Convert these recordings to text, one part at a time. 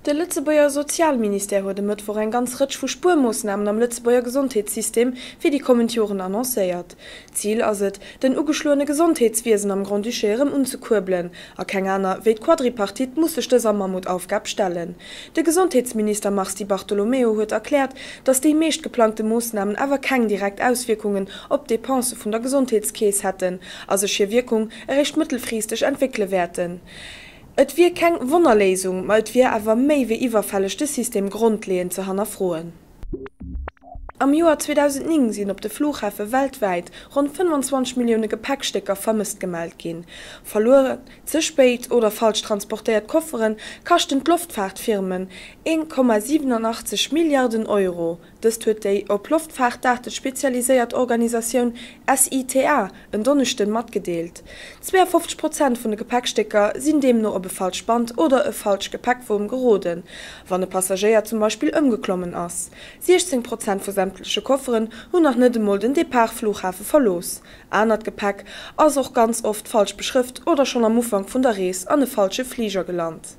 De Lëtzebuerger Sozialministère huet e Mëttwoch eng ganz Rëtsch vu Spuermoossnamen am Lëtzebuerger Gesondheetssystem fir déi kommend Joren annoncéiert. Zil ass et, den ugeschloene Gesondheetswiesen am Grand-Duché erëm unzekuerbelen. A keng aner wéi d'Quadripartite muss sech dëser Mammutaufgab stellen. De Gesondheetsminister Mars Di Bartolomeo huet erkläert, datt déi meescht geplangte Moossnamen awer keng direkt Auswierkungen op d'Depensë vun der Gesondheetskeess hätten a sech hir Wierkung eréischt mëttelfristeg entwéckele wäerten. Et wier keng Wonnerléisung, ma et wier awer méi wéi iwwerfälleg de System grondleeënd ze hannerfroen. Am Joer 2009 sinn op de Flughafe weltwäit ronn 25 Millioune Gepäckstécker vermësst gemellt ginn. Verluer, ze spéit oder falsch transportéiert Koffere kaschten d'Loftfaartfirmen 1,87 Milliarden Euro. Dëst huet déi op Loftfaartdate spezialiséiert Organisatioun SITA en Donneschden matgedeelt. 52 Prozent vun de Gepäckstécker sinn deemno op e falscht Band oder e falscht Gepäckwon geroden, wann e Passagéier zum Beispill ëmgeklommen ass. 16 Prozent vu sämtleche Kofferen hunn nach net emol den Depart-Flughafe verlooss. Anert Gepäck ass och ganz oft falsch beschrëft oder schonn am Ufank vun der Rees an e falsche Fliger gelant.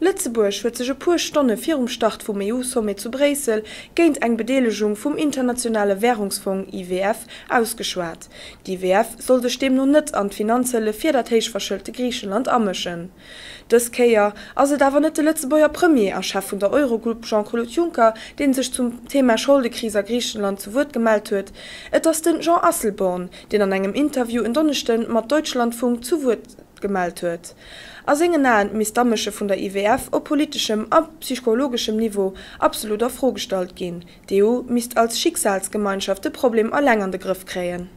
Lëtzebuerg huet sech e puer Stonne virum Start vum EU-Sommet zu Bréissel géint eng Bedeelegung vum Internationale Wärungsfong, IWF, ausgeschwat. D'IWF soll sech deemno net an d'Finanzhëllef fir dat héichverschëlte Griicheland amëschen. Dës Kéier ass et awer net de Lëtzebuerger Premier a Chef vun der Eurogrupp Jean-Claude Juncker, dee sech zum Thema Scholdekris a Griichenland zu Wuert gemellt huet. Et ass de Jean Asselborn, deen an engem Interview en Donneschde mat Deutschlandfunk zu Wuert gemellt huet. A sengen Aen misst d'Amësche vun der IWF op politeschem a psychologeschem Niveau absolut a Fro gestallt ginn. D'EU misst als Schicksalsgemeinschaft de Problem alleng an de Grëff kréien.